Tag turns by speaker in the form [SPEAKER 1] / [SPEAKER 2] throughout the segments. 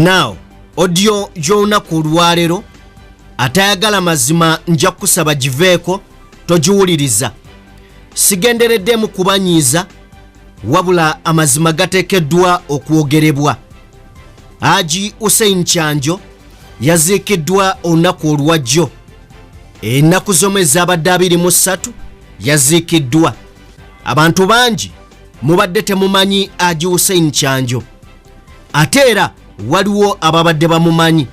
[SPEAKER 1] Now audio y'olunaku olwaleero, atayagala mazima nja kukusaba giveeko, togiwuliriza. Sigendereddemu kubanyiiza, wabula amazima gateekeddwa okwogerebwa. Haji Hussein Kyanjo yaziikiddwa olunaku olwajjo, ennaku z'omwezi abadde 23 yaziikiddwa. Abantu bangi mubadde temumanyi Haji Hussein Kyanjo, ate era waliwo ababadde bamumanyi,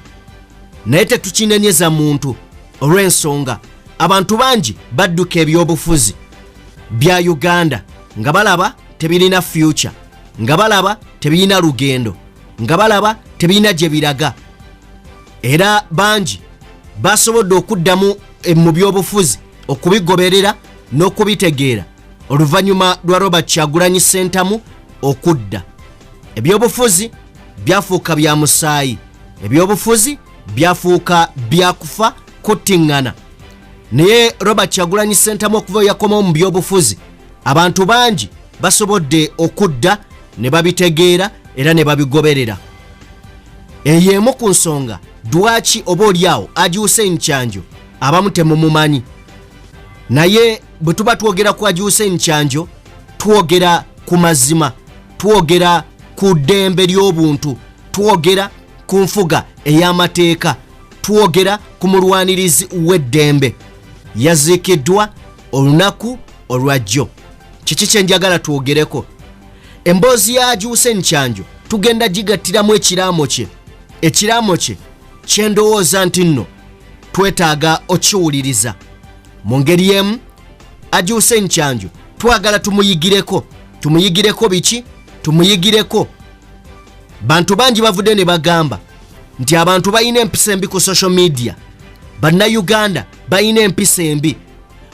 [SPEAKER 1] naye tetukinenyeza muntu olw'ensonga abantu bangi badduka ebyobufuzi bya Uganda nga balaba tebirina future, nga balaba tebirina lugendo, nga balaba tebirina gye biraga. Era bangi basobodde okuddamu mu byobufuzi okubigoberera n'okubitegeera oluvannyuma lwa Robert Kyagulanyi Ssentamu okudda. Ebyobufuzi byafuuka bya musaayi, ebyobufuzi byafuuka byakufa kuttiŋŋana. Naye Robert Kyagulanyi Ssentamu okuva yakomawo mu byobufuzi, abantu bangi basobodde okudda ne babitegeera era ne babigoberera. Eyo emu ku nsonga lwaki oba oliawo Haji Hussein Kyanjo abamu temumumanyi. Naye bwe tuba twogera ku Haji Hussein Kyanjo, twogera ku mazima, twogera ku ddembe ly'obuntu, twogera ku nfuga ey'amateeka, twogera ku mulwanirizi w'eddembe. Yaziikiddwa olunaku olwajjo. Kiki kye njagala twogereko? Emboozi ya Haji Hussein Kyanjo tugenda gigattiramu ekiraamo kye, ekiraamo kye kyendowooza nti nno twetaaga okiwuliriza. Mu ngeri emu, Haji Hussein Kyanjo twagala tumuyigireko. Tumuyigireko biki? Tumuyigireko, bantu bangi bavudde ne bagamba nti abantu balina empisa embi ku social media, Bannayuganda balina empisa embi,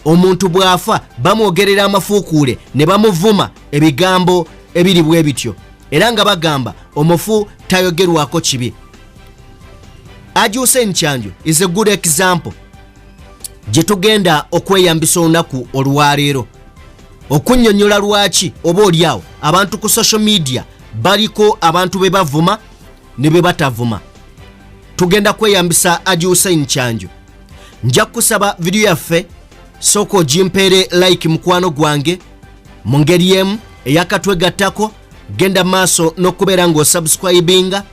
[SPEAKER 1] omuntu bw'afa bamwogerera amafuukuule ne bamuvuma ebigambo ebiri bwe bityo, era nga bagamba omufu tayogerwako kibi. Haji Hussein Kyanjo is a good example gye tugenda okweyambisa olunaku olwaleero okunnyonnyola lwaki oba oliawo abantu ku social media baliko abantu be bavuma ne be batavuma. Tugenda kweyambisa Haji Hussein Kyanjo. Nja kusaba vidiyo yaffe sooka ogimpeere like, mukwano gwange. Mu ngeri emu eyakatwegattako, genda maaso n'okubeera ng'osubscribinga.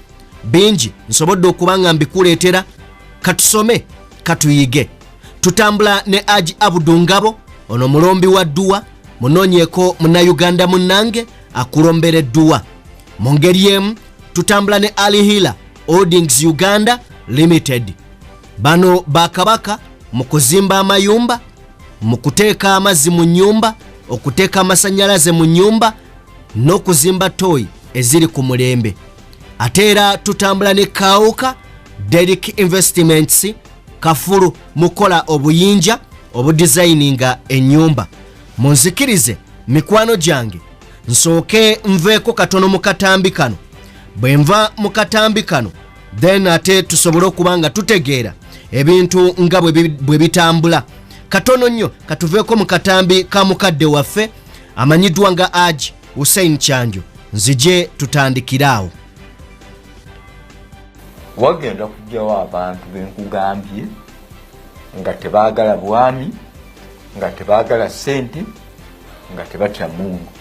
[SPEAKER 1] Bingi nsobodde okuba nga mbikuleetera. Katusome, katuyige. Tutambula ne Haji Abudu Ngabo, ono mulombi wa dduwa. Munoonyeeko Munnayuganda munnange akulombera edduwa. Mu ngeri emu tutambula ne Ali Hila Holdings Uganda Limited. Bano bakabaka mu kuzimba amayumba, mu kuteeka amazzi mu nnyumba, okuteeka amasannyalaze mu nnyumba n'okuzimba toyi eziri ku mulembe. Ate era tutambula ne Kawuka Derrick Investments, kafulu mukola obuyinja obudizayininga ennyumba. Munzikirize, mikwano gyange, nsooke nveeko katono mu katambi kano. Bwe nva mu katambi kano, then ate tusobole okuba nga tutegeera ebintu nga bwe bitambula. Katono nnyo, katuveeko mu katambi ka mukadde waffe amanyiddwa nga Haji Hussein Kyanjo, nzije tutandikire awo.
[SPEAKER 2] Wagenda kujjawo abantu benkugambye nga tebaagala bwami, nga tebaagala ssente, nga tebatya Mungu.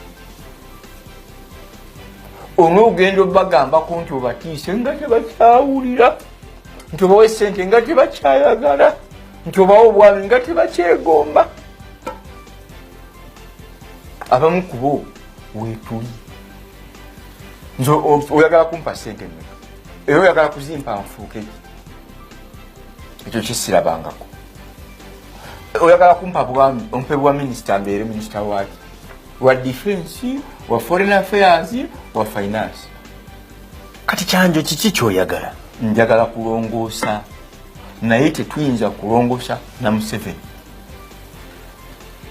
[SPEAKER 2] Onoogenda obagambako nti obatiise, nga tebakyawulira, nti obawa sente, nga tebakyayagala, nti obawa obwami, nga tebakyegomba. Abamu kubo wetuli. Nze oyagala kumpa sente mmeka? Era oyagala kuzimpa nfuuke ki? Ekyo kisirabangako. Oyagala kumpa bwami, ompe bwa minisita, mbeere minisita waki? Wa defense, wa foreign affairs, wa finance?
[SPEAKER 3] Kati Kyanjo, kiki kyoyagala?
[SPEAKER 2] Njagala kulongoosa, naye tetuyinza kulongoosa na Museveni.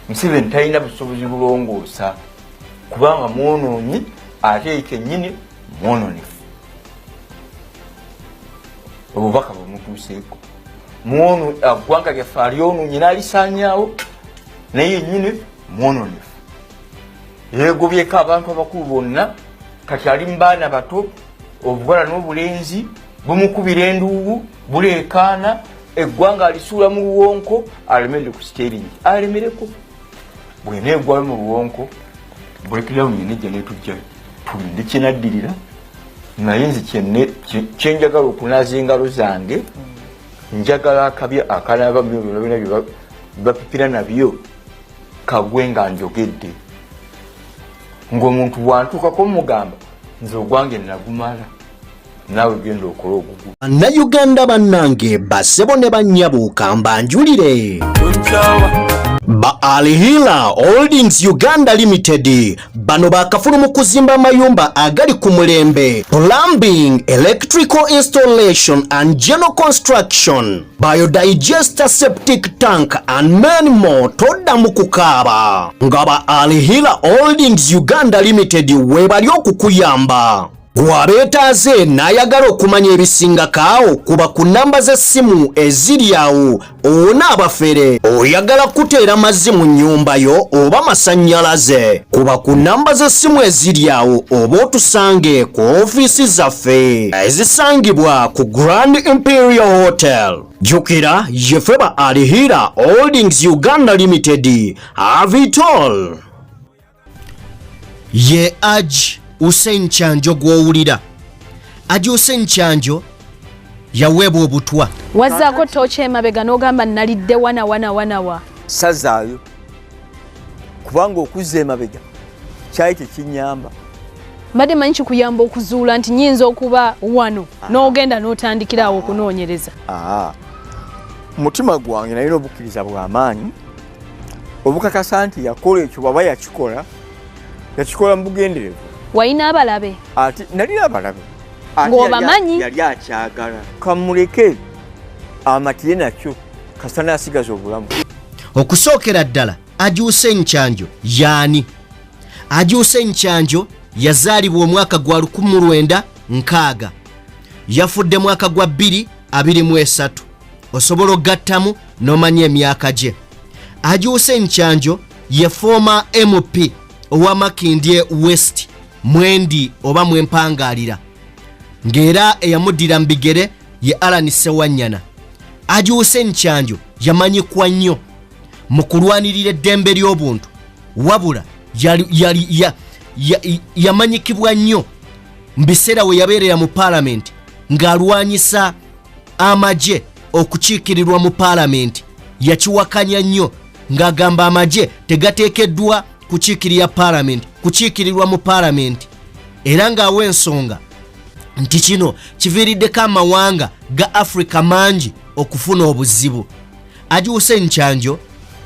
[SPEAKER 2] Museveni talina busobozi bulongoosa kubanga mwonoonyi, ate kennyini mwononefu. Obubaka bwemutuuseeko, eggwanga lyaffe alyonoonye n'alisaanyaawo, naye yennyini mwononefu. Yeegobyeko abantu abakulu bonna, kati ali mu baana bato. Obuwala n'obulenzi bumukubira enduulu, buleekaana, eggwanga alisuula mu luwonko, alemedde ku siteringi, alemereko bweneegwayo mu luwonko. Breakdown yenejja netujjayo, tulinde kyenaddirira. Naye nze kyenjagala okunaaza engalo zange, njagala akabya akanaaba mu byona byona bye bapipira nabyo kagwe nga njogedde, ng'omuntu bwantuukako mugamba nze ogwange nagumala, naawe genda okole ogugu.
[SPEAKER 1] Bannayuganda bannange, basebo ne bannyabo, kambanjulire ba Alhila Holdings Uganda Limited. Bano bakafulu mu kuzimba amayumba agali ku mulembe, plumbing, electrical installation and general construction, biodigester, septic tank and many more. Toddamu kukaaba nga ba Alhila Holdings Uganda Limited weebali okukuyamba. Gwabeetaaze n'ayagala okumanya ebisingako awo, kuba ku namba z'essimu eziri awo owona abafere. Oyagala kuteera mazzi mu nnyumba yo oba masannyalaze, kuba ku namba z'essimu eziri awo oba otusange ku ofiisi zaffe ezisangibwa ku Grand Imperial Hotel. Jjukira yefe ba Alhira Holdings Uganda Limited, have it all. Ye Haji Hussein Kyanjo gw'owulira. Haji Hussein Kyanjo yaweebwa obutwa.
[SPEAKER 4] Wazzaako tooki emabega n'ogamba nalidde wana wana wanawa.
[SPEAKER 2] Sazaayo, kubanga okuzza emabega kyali tekinyamba.
[SPEAKER 4] Mbadde manyi kikuyamba okuzuula nti nyinza okuba wano, n'ogenda n'otandikira awo okunoonyereza.
[SPEAKER 2] Mutima gwange nalina obukkiriza bw'amaanyi obukakasa nti yakola ekyo. Bwaba yakikola, yakikola mu bugenderevu.
[SPEAKER 4] Walina abalabe?
[SPEAKER 2] Ate nalina abalabe. Ate
[SPEAKER 4] Ng'obamanyi?
[SPEAKER 2] Yali akyagala kamuleke amatire nakyo, kasita naasigaza obulamu.
[SPEAKER 1] Okusookera ddala, Haji Hussein Kyanjo yaani? Haji Hussein Kyanjo yazaalibwa omwaka gwa 1960, yafudde mwaka gwa 2023. Osobola okugattamu n'omanya emyaka gye. Haji Hussein Kyanjo ye former MP owa Makindye West, mwendi oba mwempangalira, ng'era eyamuddira mu bigere ye Alan Sewanyana. Haji Hussein Kyanjo yamanyikwa nnyo mu kulwanirira eddembe ly'obuntu, wabula yamanyikibwa nnyo mu biseera we yabeerera mu paalamenti ng'alwanyisa amagye okukiikirirwa mu paalamenti. Yakiwakanya nnyo ng'agamba amagye tegateekeddwa kukiikirira paalamenti, kukiikirirwa mu paalamenti, era ng'awa ensonga nti kino kiviiriddeko amawanga ga Afrika mangi okufuna obuzibu. Haji Hussein Kyanjo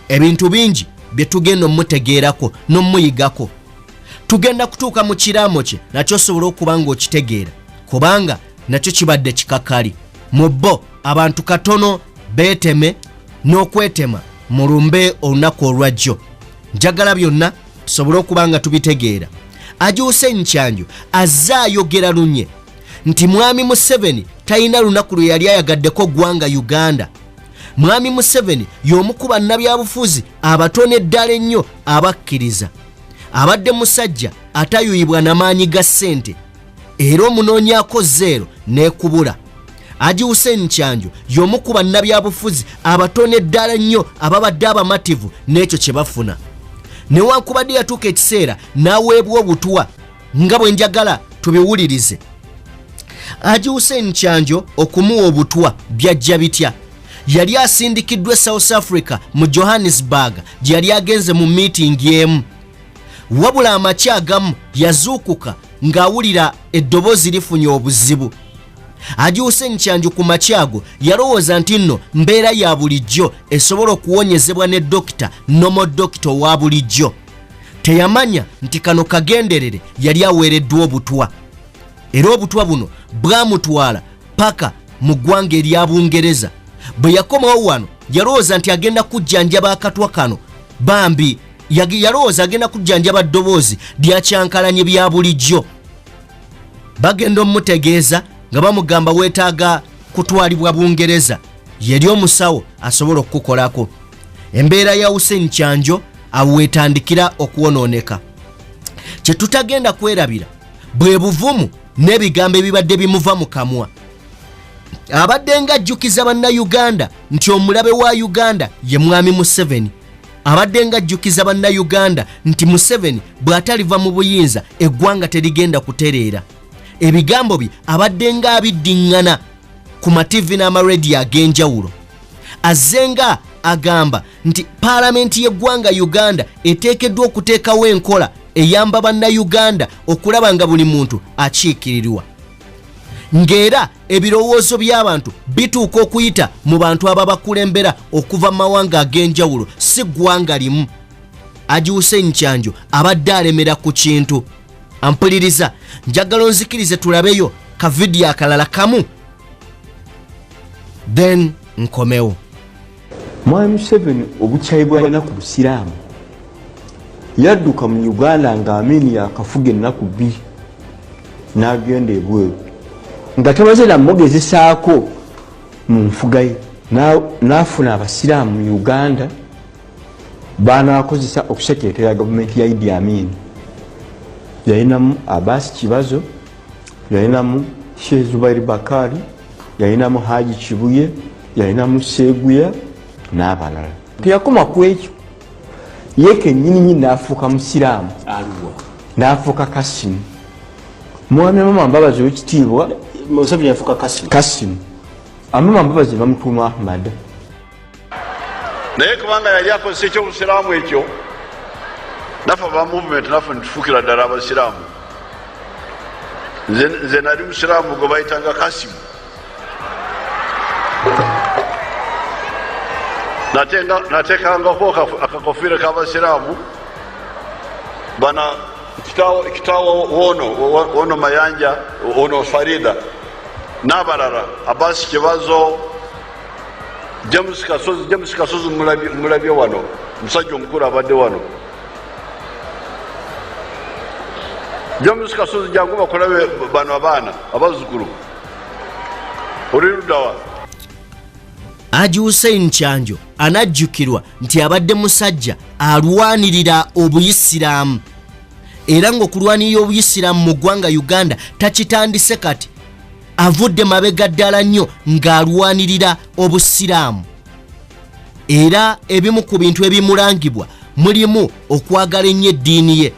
[SPEAKER 1] ebintu bingi bye tugenda omutegeerako n'omuyigako. Tugenda kutuuka mu kiraamo kye, nakyo osobola okuba ng'okitegeera, kubanga nakyo kibadde kikakali mu bo. Abantu katono beeteme n'okwetema mulumbe olunaku olwajjo. Njagala byonna tusobole okuba nga tubitegeera. Haji Hussein Kyanjo azze ayogera lunye nti Mwami Museveni talina lunaku lwe yali ayagaddeko ggwanga Uganda. Mwami Museveni y'omu ku bannabyabufuzi abatono eddala ennyo abakkiriza. Abadde musajja atayuyibwa namaanyi ga ssente, era omunoonyaako zeero n'ekubula. Haji Hussein Kyanjo y'omu ku bannabyabufuzi abatono eddala ennyo ababadde abamativu n'ekyo kye bafuna, newankubadde yatuuka ekiseera n'aweebwa obutwa, nga bwe njagala tubiwulirize. Haji Hussein Kyanjo okumuwa obutwa byajja bitya? Yali asindikiddwa e South Africa mu Johannesburg, gye yali agenze mu miitingi emu. Wabula amakya agamu yazuukuka ng'awulira eddoboozi lifunye obuzibu. Haji Hussein Kyanjo ku makya ago yalowooza nti nno mbeera ya bulijjo esobola okuwonyezebwa ne dokita, nomo dokita owa bulijjo. Teyamanya nti kano kagenderere, yali aweereddwa obutwa, era obutwa buno bwamutwala paka mu ggwanga erya Bungereza. Bwe yakomawo wano yalowooza nti agenda kujjanjaba akatwa kano, bambi yalowooza agenda kujjanjaba ddoboozi lyakyankalanye bya bulijjo. Bagenda omutegeeza nga bamugamba weetaaga kutwalibwa Bungereza, yeri omusawo asobola okukukolako. Embeera ya Hussein Kyanjo awo weetandikira okwonooneka. Kye tutagenda kwerabira bwe buvumu. N'ebigambo ebibadde bimuva mu kamwa, abadde ng'ajjukiza Bannayuganda nti omulabe wa Uganda ye Mwami Museveni. Abadde ng'ajjukiza Bannayuganda nti Museveni bw'ataliva mu buyinza, eggwanga terigenda kutereera. Ebigambo bye abadde ng'abiddiŋŋana ku mativi n'amarediyo ag'enjawulo. Azze nga agamba nti paalamenti y'eggwanga Uganda eteekeddwa okuteekawo enkola eyamba Bannayuganda okulaba nga buli muntu akiikirirwa, ng'era ebirowoozo by'abantu bituuka okuyita mu bantu ababakulembera okuva mu mawanga ag'enjawulo, si ggwanga limu. Haji Hussein Kyanjo abadde alemera ku kintu. Ampuliriza, njagala onzikirize tulabeyo ka vidiyo akalala kamu, then nkomewo.
[SPEAKER 2] Mwami Museveni obukyayi bwalina ku Busiraamu, yadduka mu Uganda nga Amini yakafuga ennaku 2, n'agenda ebweru nga tamaze namugezesaako mu nfuga ye, n'afuna Abasiraamu mu Uganda banakozesa okusekeetera gavumenti ya Idi Amin. Yalinamu Abbas Kibazo, yalinamu Sheikh Zubairi Bakari, yalinamu Haji Kibuye, yalinamu Seguya n'abalala. Teyakoma ku ekyo, ye kenyininyini n'afuuka Musiraamu, n'afuuka Kasimu. Mwami Amama Mbabazi owekitiibwa Kasimu, Amama Mbabazi bamutuuma Ahmad.
[SPEAKER 5] Naye kubanga yali akozesa ekyobusiraamu ekyo, naffe aba movement naffe nitufuukira ddala Abasiraamu. Nze nali musiraamu gwe bayitanga Kasimu. Natekangako akakofiira k'Abasiraamu. Bana kitaawo wono Mayanja, ono Farida n'abalala, Abasi Kibazo, James Kasozi. James Kasozi mulabye wano, musajja omukulu abadde wano. James Kasozi, jangu bakulabe bano abaana abazzukulu. Oli luddawa?
[SPEAKER 1] Haji Hussein Kyanjo anajjukirwa nti abadde musajja alwanirira Obuyisiraamu, era ng'okulwanirira Obuyisiraamu mu ggwanga Uganda takitandise kati, avudde mabega ddala nnyo ng'alwanirira Obusiraamu. Era ebimu ku bintu ebimulangibwa mulimu okwagala ennyo eddiini ye.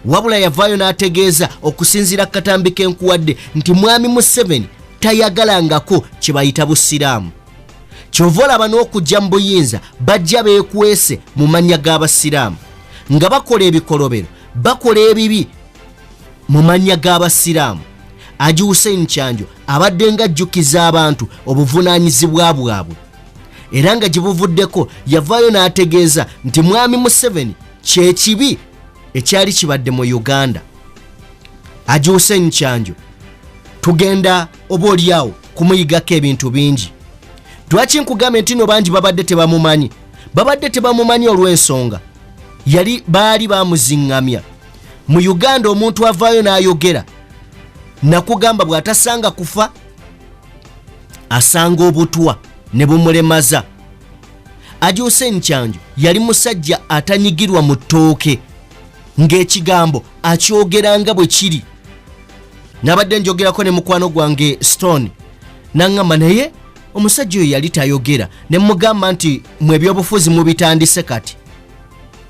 [SPEAKER 1] Wabula yavaayo n'ategeeza, okusinziira ku katambi k'enkuwadde, nti Mwami Museveni tayagalangako kye bayita Busiraamu. Kyova olaba n'okujja mu buyinza bajja beekwese mu mannya g'Abasiraamu, nga bakola ebikolobero, bakola ebibi mu mannya g'Abasiraamu. Haji Hussein Kyanjo abadde ng'ajjukiza abantu obuvunaanyizibwa bwabwe, era nga gye buvuddeko yavaayo n'ategeeza nti Mwami Museveni kyekibi ekyali kibadde mu Uganda. Haji Hussein Kyanjo tugenda oba oliawo kumuyigako ebintu bingi. Lwaki nkugambye nti no bangi babadde tebamumanyi? Babadde tebamumanyi olw'ensonga yali baali bamuziŋŋamya mu Uganda. Omuntu avaayo n'ayogera nakugamba bw'atasanga kufa asanga obutwa ne bumulemaza. Haji Hussein Kyanjo yali musajja atanyigirwa mu ttooke, ng'ekigambo akyogeranga bwe kiri. Nabadde njogerako ne mukwano gwange Stone, naŋŋamba naye omusajja oyo yali tayogera, ne mugamba nti mu ebyobufuzi mubitandise kati.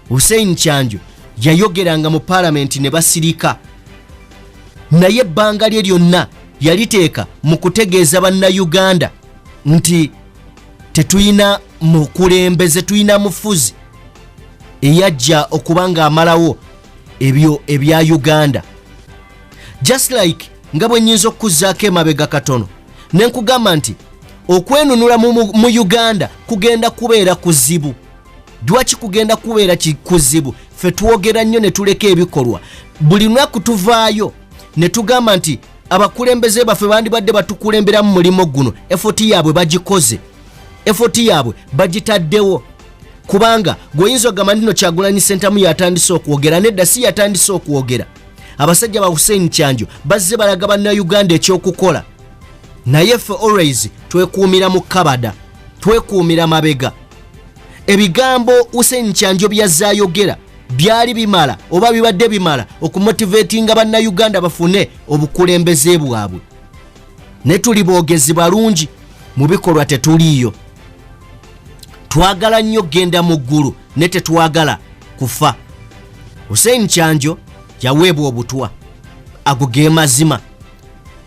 [SPEAKER 1] Hussein Kyanjo yayogeranga mu paalamenti ne basirika, naye ebbanga lye lyonna yaliteeka mu kutegeeza Bannayuganda nti tetulina mukulembeze, tulina mufuzi eyajja okuba ng'amalawo ebyo ebya Uganda. Just like nga bwe nnyinza okukuzzaako emabega katono ne nkugamba nti okwenunula mu Uganda kugenda kubeera kuzibu. Lwaki kugenda kubeera kuzibu? Ffe twogera nnyo ne tuleka ebikolwa. Buli lunaku tuvaayo ne tugamba nti abakulembeze baffe bandibadde batukulembera mu mulimu guno, effort yaabwe bagikoze, effort yaabwe bagitaddewo. Kubanga gweoyinza okugamba nti no Kyagulanyi Sentamu yatandise okwogera, nedda, si yatandise okwogera. Abasajja ba Hussein Kyanjo bazze balaga Bannayuganda ekyokukola, naye ffe always twekuumira mu kabada, twekuumira mabega. Ebigambo Hussein Kyanjo byazze ayogera Byali bimala oba bibadde bimala okumotivatinga Bannayuganda bafune obukulembeze bwabwe. Ne tuli boogezi balungi, mu bikolwa tetuliiyo. Twagala nnyo genda mu ggulu ne tetwagala kufa. Hussein Kyanjo yaweebwa obutwa, ago ge mazima.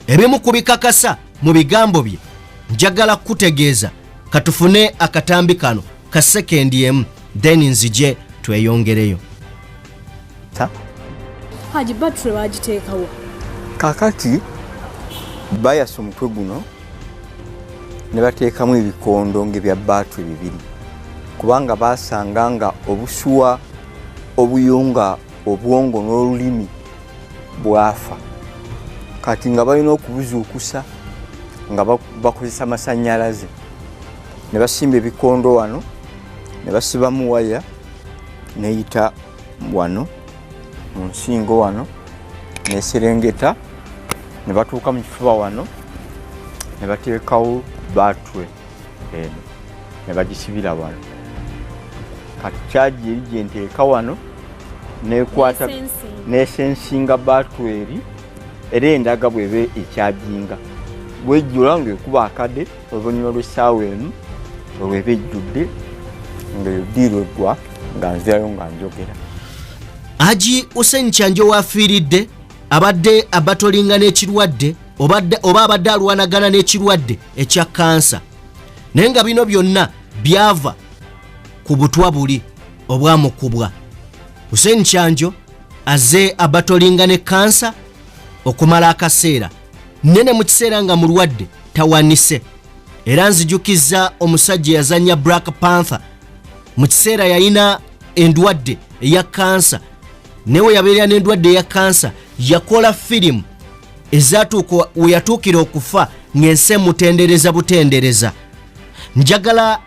[SPEAKER 1] Ebimu ku bikakasa mu bigambo bye njagala kukutegeeza. Katufune akatambi kano ka sekendi emu, then nzije tweyongereyo.
[SPEAKER 4] Haji, battery bagiteekawo?
[SPEAKER 2] Kakati bayasa omutwe guno ne bateekamu ebikondo ng'ebya battery bibiri, kubanga basanga nga obusuwa obuyunga obwongo n'olulimi bwafa. Kati nga balina okubuzuukusa nga bakozesa masanyalaze, ne basimba ebikondo wano, ne basibamu waya neyita wano mu nsingo wano neserengeta ne batuuka mu kifuba wano, ne bateekawo battery eno ne bagisibira wano. Kati kyagi eri gyenteeka wano nekwata nesensinga battery eri, era endaga bweba ekyajinga. Bwejjula ngaekuba akade, oluvannyuma lw'essaawa emu olweba ejjudde, ngaeyo diiru eggwa nga nzirayo nga njogera.
[SPEAKER 1] Haji Hussein Kyanjo wafiiridde abadde abatolinga n'ekirwadde oba abadde alwanagana n'ekirwadde ekya kansa, naye nga bino byonna byava ku butwa buli obwamukubwa. Hussein Kyanjo azze abatolinga ne kansa okumala akaseera nene. Mu kiseera nga mulwadde tawanise, era nzijukiza omusajja eyazanya Black Panther, mu kiseera yalina endwadde eya kansa, naye we yabeerera n'endwadde eya kansa yakola firimu ezatuuka we yatuukira okufa ng'ensi emutendereza butendereza. Njagala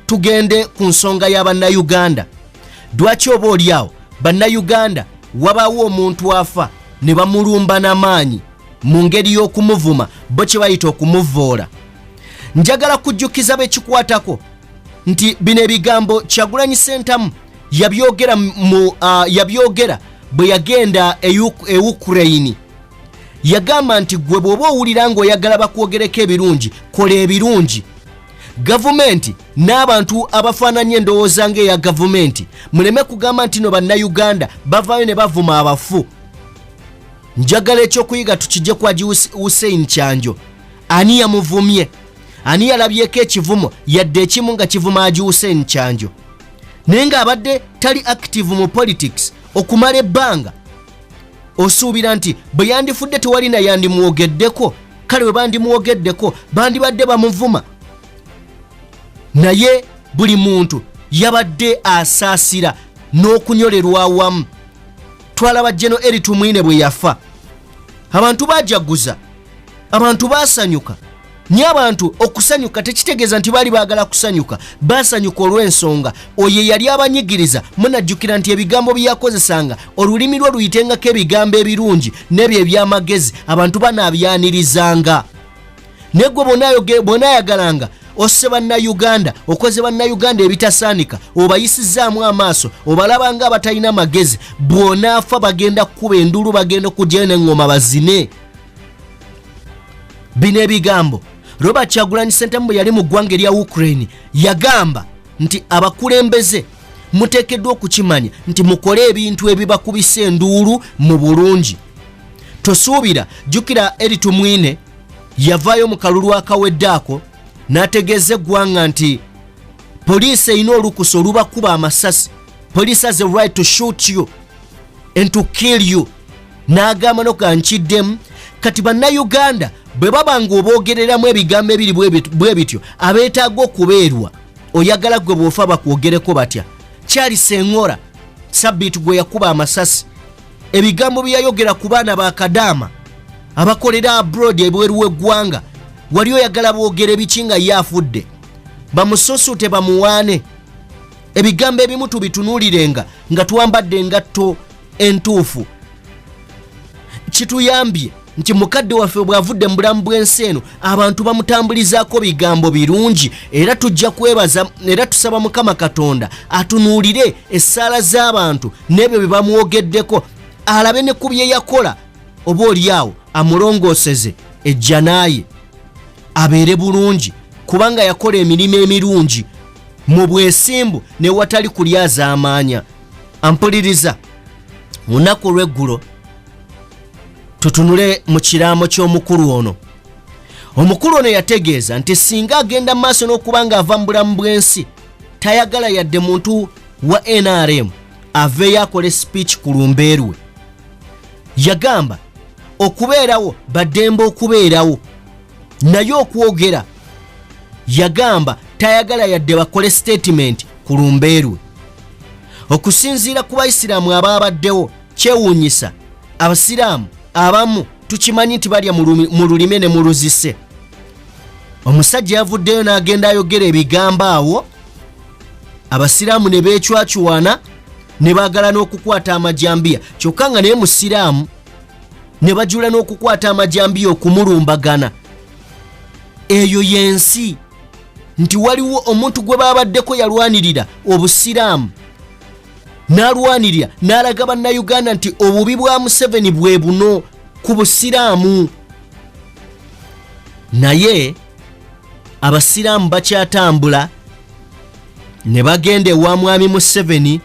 [SPEAKER 1] tugende ku nsonga y'Abannayuganda. Lwaki oba oli awo Bannayuganda wabaawo omuntu afa ne bamulumba n'amaanyi mu ngeri y'okumuvuma, bo kye bayita okumuvoola? Njagala kujjukiza bekikwatako nti bino ebigambo Kyagulanyi Sentamu yabyogera mu yabyogera bwe yagenda e e Ukraine. Yagamba nti gwe bw'oba owulira ng'oyagala bakwogereko ebirungi, kola ebirungi. Gavumenti n'abantu abafaananya endowooza ng'eya gavumenti, muleme kugamba nti no Bannayuganda bavaayo ne bavuma abafu. Njagala ekyokuyiga tukijje kwa Haji Hussein Kyanjo. Ani yamuvumye? Ani yalabyeko ekivumo yadde ekimu nga kivuma Haji Hussein Kyanjo, naye ng'abadde tali active mu politics okumala ebbanga? Osuubira nti bwe yandifudde tewali na yandimwogeddeko? Kale bwe bandimwogeddeko bandibadde bamuvuma, naye buli muntu yabadde asaasira n'okunyolerwa awamu. Twalaba General Elly Tumwine bwe yafa, abantu bajaguza, abantu basanyuka. Nye abantu okusanyuka tekitegeeza nti baali baagala kusanyuka, basanyuka olw'ensonga oyo eyali abanyigiriza. Munajjukira nti ebigambo bye yakozesanga, olulimi lwe luyitengako ebigambo ebirungi n'ebyo eby'amagezi, abantu banaabyanirizanga. Naye gwe bw'onaayagalanga osse Bannayuganda, okoze Bannayuganda ebitasaanika, obayisizaamu amaaso, obalaba nga abatalina magezi, bw'onaafa bagenda kukuba endulu, bagenda okugyayo n'eŋŋoma bazine. Bino ebigambo Robert Kyagulanyi Sentamu bwe yali mu ggwanga erya Ukraine yagamba nti abakulembeze muteekeddwa okukimanya nti mukole ebintu ebibakubisa enduulu mu bulungi. Tosuubira, jjukira Elly Tumwine yavaayo mu kalulu akawedde ako n'ategeeza eggwanga nti poliisi erina olukusa olubakuba amasasi, "Police has a right to shoot you and to kill you." N'agamba noga nkiddemu. Kati Bannayuganda bwe baba nga oboogereramu ebigambo ebiri bwe bityo, abeetaaga okubeerwa, oyagala gwe bw'ofa bakwogereko batya? Kyali Sengora Sabbiiti gwe yakuba amasasi, ebigambo bye yayogera ku baana ba kadaama abakolera abroad, ebweru w'eggwanga, wali oyagala boogere biki nga ye afudde? Bamususuute, bamuwaane. Ebigambo ebimu tubitunuulirenga nga twambadde engatto entuufu. Kituyambye Nti mukadde waffe bw'avudde mu bulamu bw'ensi eno, abantu bamutambulizaako bigambo birungi, era tujja kwebaza era tusaba Mukama Katonda atunuulire essaala z'abantu n'ebyo bye bamwogeddeko, alabe ne ku bye yakola, oba oliawo amulongooseze ejjanaaye abeere bulungi, kubanga yakola emirimu emirungi mu bwesimbu newatali kulyazaamaanya. Ampuliriza, lunaku olw'eggulo tutunule mu kiraamo ky'omukulu ono. Omukulu ono yategeeza nti singa agenda mu maaso n'okuba ng'ava mu bulamu bw'ensi, tayagala yadde muntu wa NRM aveeyo akole speech ku lumbe lwe. Yagamba okubeerawo baddembe okubeerawo, naye okwogera yagamba tayagala yadde bakole statement ku lumbe lwe. Okusinziira ku Bayisiraamu abaabaddewo, kyewuunyisa, Abasiraamu abamu tukimanyi nti balya mu lulime ne mu luzise. Omusajja yavuddeyo n'agenda ayogera ebigambo awo, Abasiraamu ne beecwacwana ne baagala n'okukwata amajambiya, kyokka nga naye musiraamu, ne bajula n'okukwata amajambiya okumulumbagana. Eyo y'ensi, nti waliwo omuntu gwe babaddeko yalwanirira Obusiraamu, n'alwanirira n'alaga Bannayuganda nti obubi bwa Museveni bwe buno ku Busiraamu, naye Abasiraamu bakyatambula ne bagenda ewa Mwami Museveni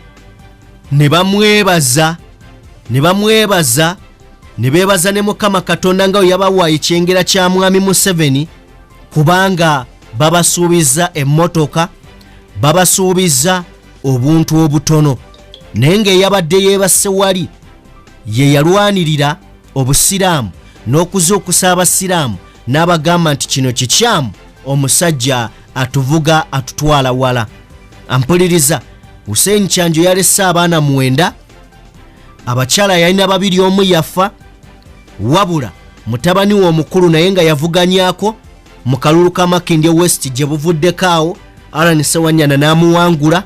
[SPEAKER 1] ne bamwebaza, ne bamwebaza, ne beebaza ne Mukama Katonda nga bwe yabawa ekyengera kya Mwami Museveni, kubanga babasuubiza emmotoka, babasuubiza obuntu obutono, naye ng'eyabadde yeebase wali ye yalwanirira Obusiraamu n'okuzuukusa Abasiraamu n'abagamba nti kino kikyamu, omusajja atuvuga atutwala wala. Ampuliriza, Hussein Kyanjo yalese abaana 9, abakyala yalina 2, omu yafa, wabula mutabani we omukulu naye nga yavuganyako mu kalulu ka Makindye West gye buvuddeko awo, Alan Sewanyana n'amuwangula,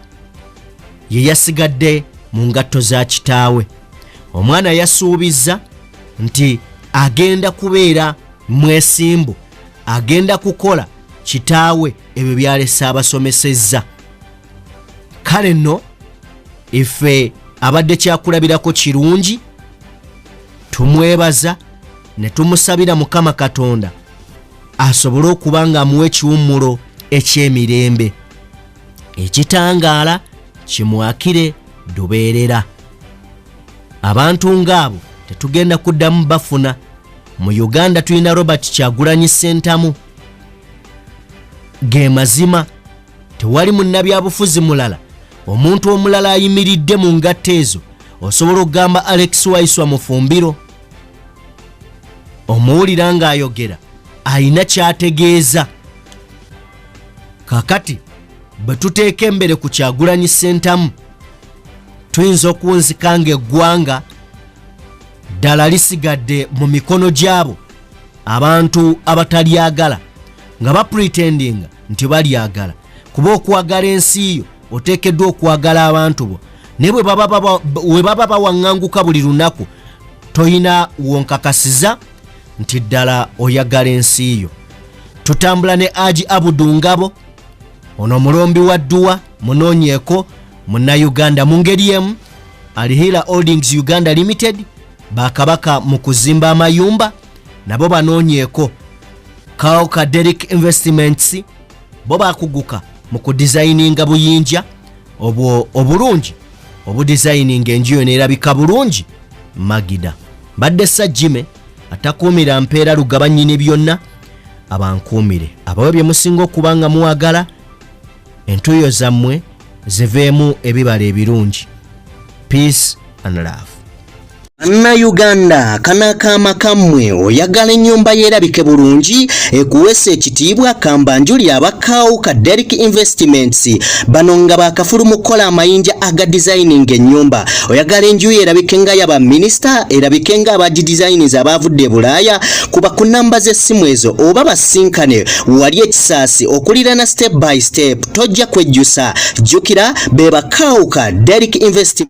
[SPEAKER 1] ye yasigadde mu ngatto za kitaawe. Omwana yasuubizza nti agenda kubeera mwesimbu, agenda kukola kitaawe ebyo byalese abasomesezza. Kale nno ife abadde kyakulabirako kirungi, tumwebaza ne tumusabira Mukama Katonda asobole okuba nga amuwa ekiwummulo eky'emirembe, ekitangaala kimwakire lubeerera. Abantu ng'abo tetugenda kuddamu bafuna mu Uganda. Tulina Robert Kyagulanyi Ssentamu, ge mazima tewali munnabyabufuzi mulala, omuntu omulala ayimiridde mu ngatto ezo. Osobola okugamba Alex Waiswa Mufumbiro, omuwulira ng'ayogera ayina kyategeeza. Kakati bwe tuteeka embere ku Kyagulanyi Ssentamu, tuyinza okuwunzika ng'eggwanga ddala lisigadde mu mikono gy'abo abantu abatalyagala nga bapretendinga nti balyagala. Kuba okwagala ensi yo, oteekeddwa okwagala abantu bo, naye bwe baba bawaŋŋanguka buli lunaku, toyina wonkakasiza nti ddala oyagala ensi yo. Tutambula ne Aji Abudu Ngabo, ono omulombi wa dduwa, munoonyeeko Munnayuganda. Mu ngeri emu, Alihila Holdings Uganda Limited, bakabaka mu kuzimba amayumba, nabo banoonyeeko. Kaoka Derrick Investments, bo bakuguka mu kudizayininga buyinja obwo obulungi obudizayininga enju yo neerabika bulungi. Magida mbadde Sajjime atakuumira mpeera lugaba nnyini byonna, abankuumire, abawe bye musinga okuba nga muwagala, entuuyo zammwe ziveemu ebibala ebirungi. Peace and love.
[SPEAKER 6] Bannayuganda, kano akaama kammwe. Oyagala ennyumba yeerabike bulungi, ekuweesa ekitiibwa? Kambanjuli abakaawu ka Derrick Investments. Bano nga bakafulu mu kukola amayinja aga designing ennyumba. Oyagala enju yo erabike nga yaba minisita, erabike nga abagidesignings abaavudde e Bulaaya? Kuba ku namba z'essimu ezo oba basinkane wali ekisaasi okulirana Step by Step, tojja kwejjusa. Jjukira be bakaawu ka Derrick Investments.